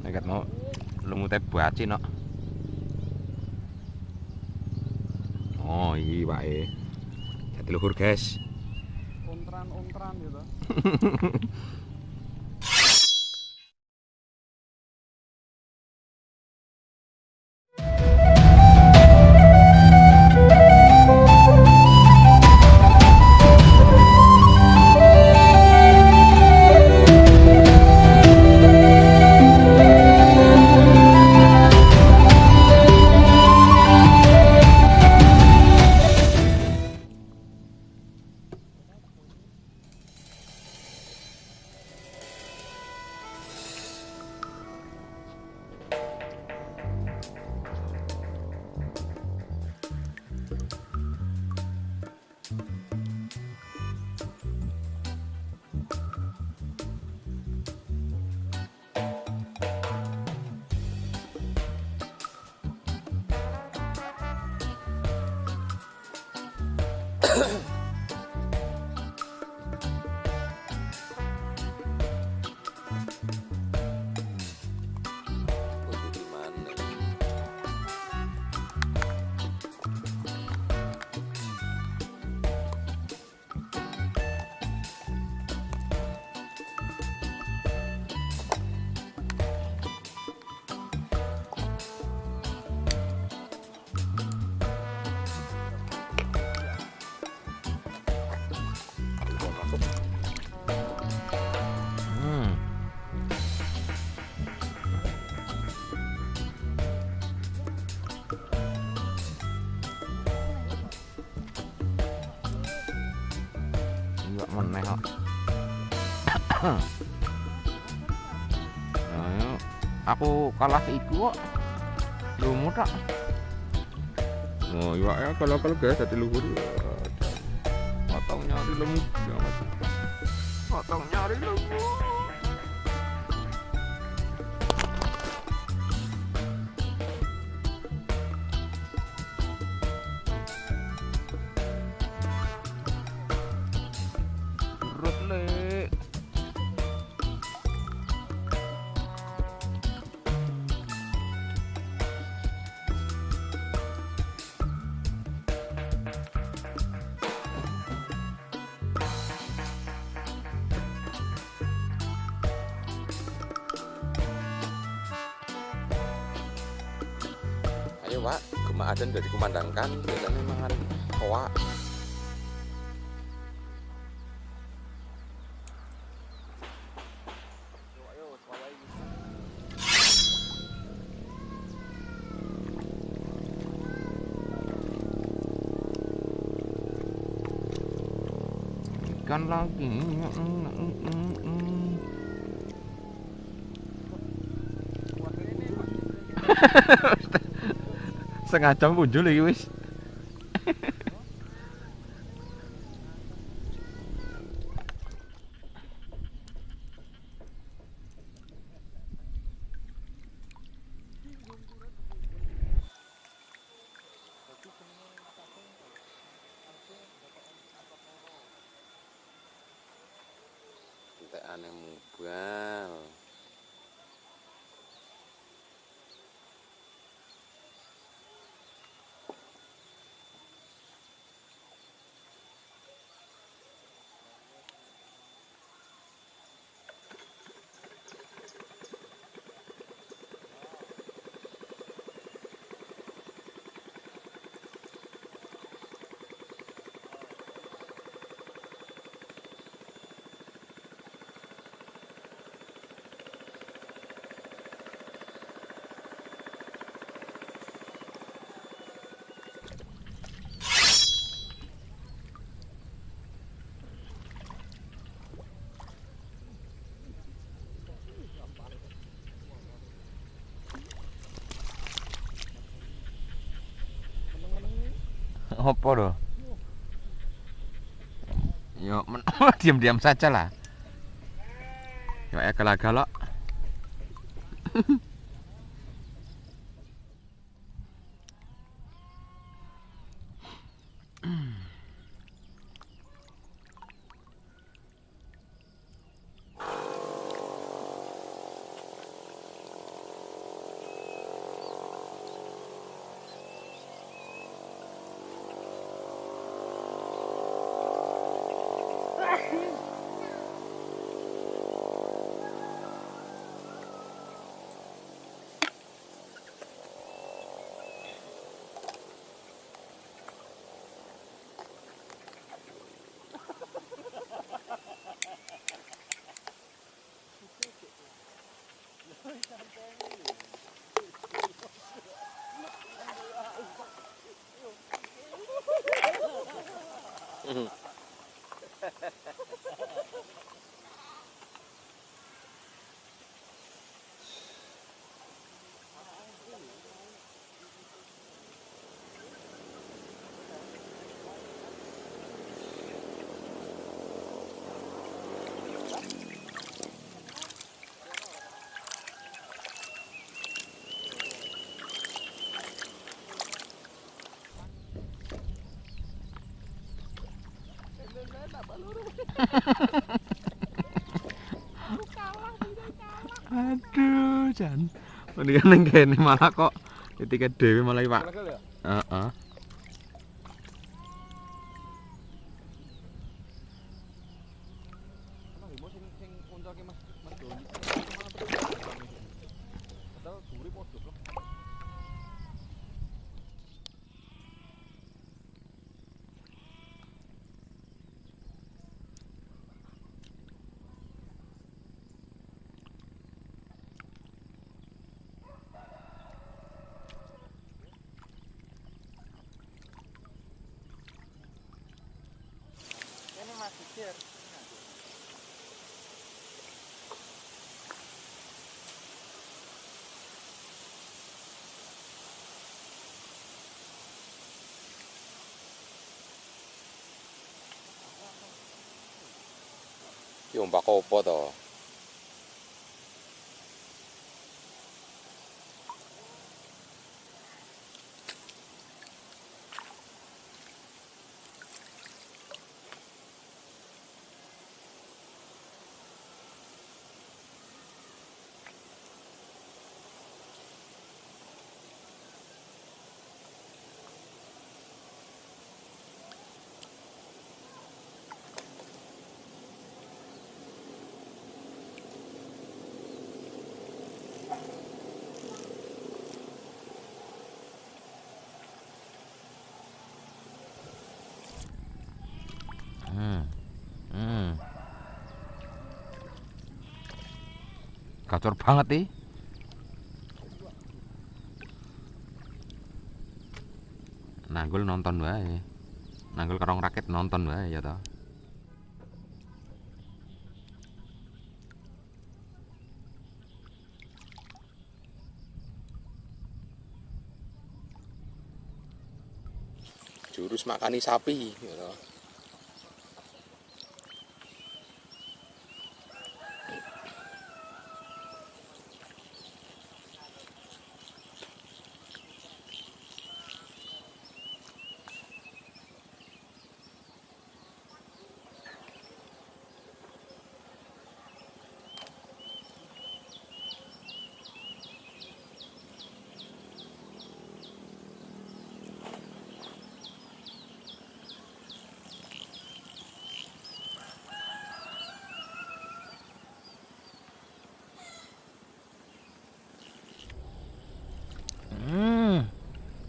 Nek mau lumute bacin kok. Oh, iki wae. Jati luhur, guys. Ontran-ontran gitu. Meneh kok. Ayo, aku kalah iku kok. Lumut tak. Oh, iwake kalau-kalau guys dadi luhur. Potong nyari lemut banget. Potong nyari lemut. Ayo Pak, gema adan udah dikumandangkan, biasanya mangan koak. Ikan lagi. Setengah jam muncul lagi wis. Entekane mubal. Apa doh? Yo, diam-diam saja lah. Yo, ya galak-galak. Aduh, Jan. Mendingan ning kene malah kok tiket dhewe malah iki, Pak. Heeh. Ki ombak opo to? Gacor banget nih. Nanggul nonton wae. Nanggul karo rakit nonton wae ya toh. Jurus makani sapi ya toh.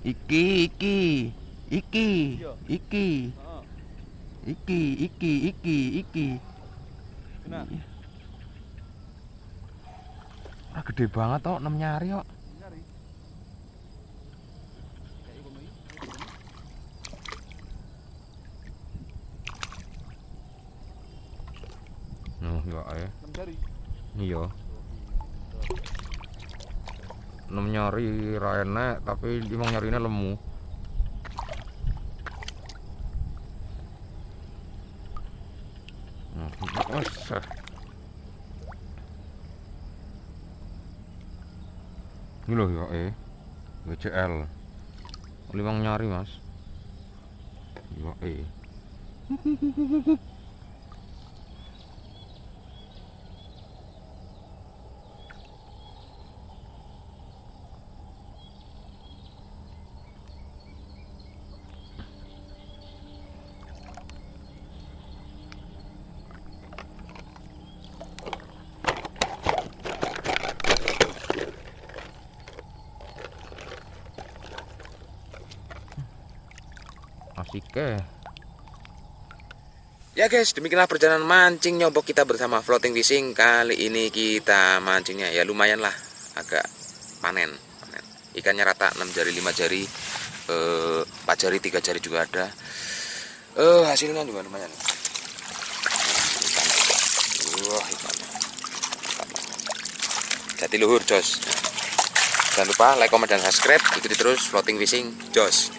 Iki iki iki iki iki iki iki iki. Nah. Ah, gede banget tok, 6 nyari kok. Noh, enggak ya. 6 jari. Iya. 6 nyari ra enek, tapi emang nyarine lemu. Wes. Ini lho ya WCL. 5 nyari, Mas. Ya Asik eh. Ya guys, demikianlah perjalanan mancing nyombok kita bersama floating fishing. Kali ini kita mancingnya ya lumayan lah, agak panen, panen. Ikannya rata 6 jari, 5 jari, 4 jari, 3 jari juga ada. Hasilnya juga lumayan. Ikan. Wah, ikannya. Jatiluhur jos. Jangan lupa like, comment, dan subscribe. Ikuti terus floating fishing jos.